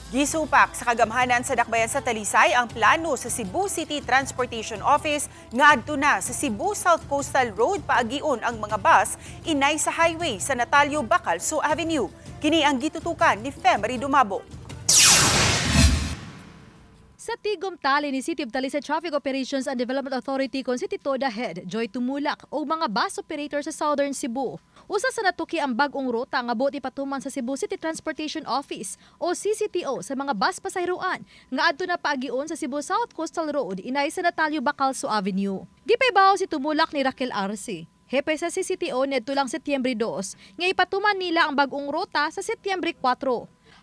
Gisupak sa kagamhanan sa dakbayan sa Talisay ang plano sa Cebu City Transportation Office nga adto na sa Cebu South Coastal Road paagion ang mga bus inay sa highway sa Natalio Bacalso Avenue. Kini ang gitutukan ni Femery Dumabo. Sa tigom tali ni City of Talisay Traffic Operations and Development Authority kon City Toda Head Joy Tumulak o mga bus operator sa Southern Cebu. Usa sa natuki ang bag-ong ruta nga buot ipatuman sa Cebu City Transportation Office o CCTO sa mga bus pasahiruan nga adto na paagion sa Cebu South Coastal Road inay sa Natalio Bacalso Avenue. Gipaybaw si Tumulak ni Raquel Arce, hepe sa CCTO, nidto lang Setyembre 2 nga ipatuman nila ang bag-ong ruta sa Setyembre 4.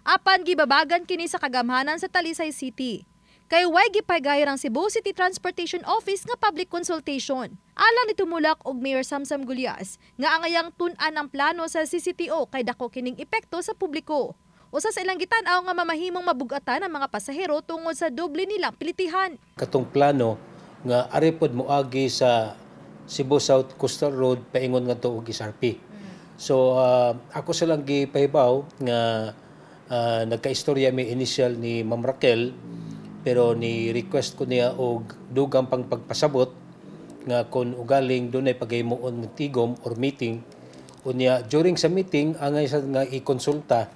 Apan gibabagan kini sa kagamhanan sa Talisay City. Kay way gipagayon ang Cebu City Transportation Office nga public consultation. Alang ni Tumulak og Mayor Samsam Gullas nga angayang tun-an ang plano sa CCTO kay dako kining epekto sa publiko. Usa sa ilang gitan-aw nga mamahimong mabugatan ang mga pasahero tungod sa doble nilang pilitihan. Katong plano nga ari pod moagi sa Cebu South Coastal Road paingon ngadto og SRP. So ako silang gipahibaw nga nagkaistorya mi initial ni Ma'am Raquel, pero ni request ko niya og dugang pang pagpasabot nga kung ugaling dunay paghimuon ng tigom or meeting. Unya during sa meeting angay sa nga ikonsulta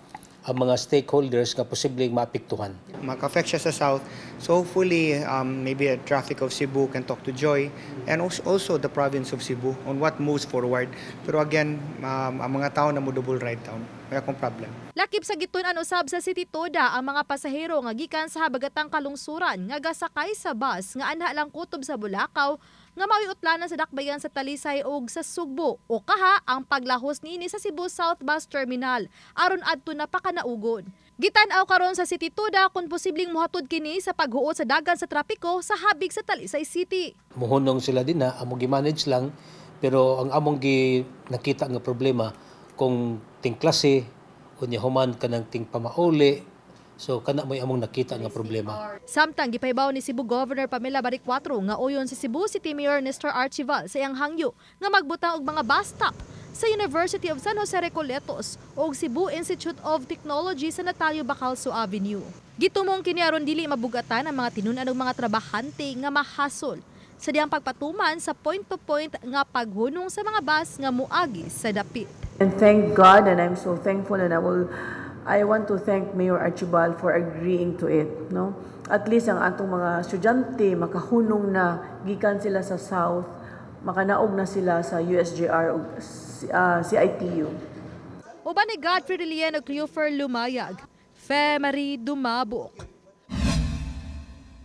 ang mga stakeholders nga posibleng maapektuhan. Maka-affect siya sa South. So hopefully, maybe a traffic of Cebu can talk to Joy and also the province of Cebu on what moves forward. Pero again, ang mga tao na mo double ride town, may akong problem. Lakip sa gitun-an usab sa City Toda ang mga pasahero nga gikan sa habagatang kalungsuran nga gasakay sa bus nga anha lang kutob sa Bulacau nga mao'y utlanan sa dakbayan sa Talisay ug sa Sugbo o kaha ang paglahos niini sa Cebu South Bus Terminal aron adto na pakanaugon. Gitan-aw karon sa City Toda kung posibleng mohatod kini sa paghuot sa dagan sa trapiko sa habig sa Talisay City. Muhunong sila din na among gi-manage lang, pero ang among gi nakita nga problema kung ting klase unya human kanang ting pamauli, so kana mo'y among nakita nga problema. Samtang gipahibaw ni Cebu Governor Pamela Baricuatro nga uyon si Cebu City Mayor Nestor Archival sa iyang hangyo nga magbutang og mga bus stop sa University of San Jose Recoletos ug Cebu Institute of Technology sa Natalio Bacalso Avenue. Gitumong kini aron dili mabugatan ang mga tinun-an og mga trabahante nga mahasol sa diyang pagpatuman sa point-to-point nga paghunong sa mga bus nga muagi sa dapit. And thank God, and I'm so thankful, and I want to thank Mayor Archibald for agreeing to it, no? At least ang atong mga estudyante makahunong na gikan sila sa South, makanaog na sila sa USJR ug CITU. Uban ni Godfrey Relien ug Cleofer Lumayag, Fe Marie Dumabok.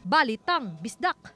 Balitang Bisdak.